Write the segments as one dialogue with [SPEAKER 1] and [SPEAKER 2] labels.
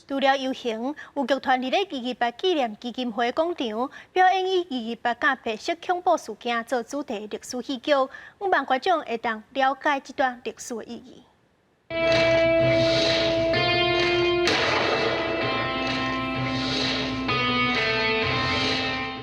[SPEAKER 1] 除了遊行，有劇團佇咧二二八紀念基金會廣場表演以二二八佮白色恐怖事件做主題的歷史戲劇，向望觀眾會當了解這段歷史的意義。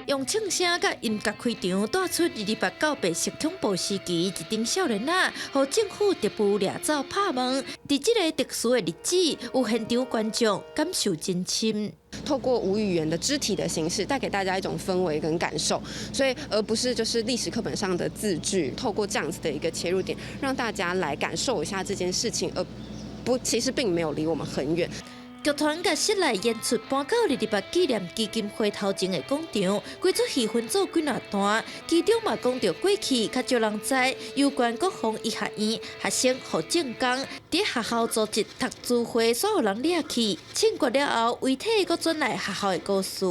[SPEAKER 2] 用唱聲佮音樂開場，帶出二二八到白色恐怖時期一陣少年仔，予政府特務掠走拍問。佇這个特殊的日子，有現場觀眾感受真深。
[SPEAKER 3] 透過無語言的肢體的形式，帶給大家一種氛圍跟感受，所以而不是就是歷史課本上的字句。透過這樣子的一個切入點，讓大家來感受一下這件事情，而不其實並沒有離我們很遠。
[SPEAKER 2] 劇團共室內演出搬到二二八紀念基金會頭前的廣場，規齣戲分做幾若段，其中嘛講著過去較少人知有關國防醫學院學生胡正剛佇學校組織讀書會，煞予人掠去，槍決了後，遺體閣轉來學校的故事。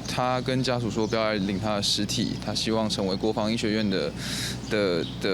[SPEAKER 4] 他跟家屬說不要來領他的屍體，他希望成為國防醫學院的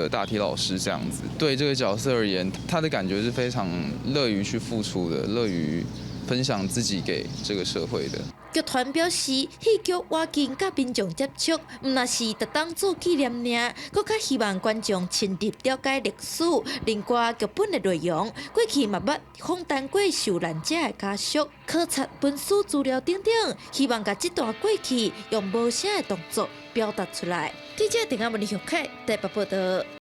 [SPEAKER 4] 大體老師這樣子。對這個角色而言，他的感覺是非常樂於去付出的，樂於分享自己給這個社會的。
[SPEAKER 2] 劇團表示，戲劇倚近佮民眾接觸，毋但是特當做紀念爾，閣較希望觀眾深入了解歷史，另外劇本的內容，過去嘛捌訪談過受難者的家屬，考察文史資料等等，希望共這段過去用無聲的動作表達出來。記者鄭阿文、李玉凱台北報導。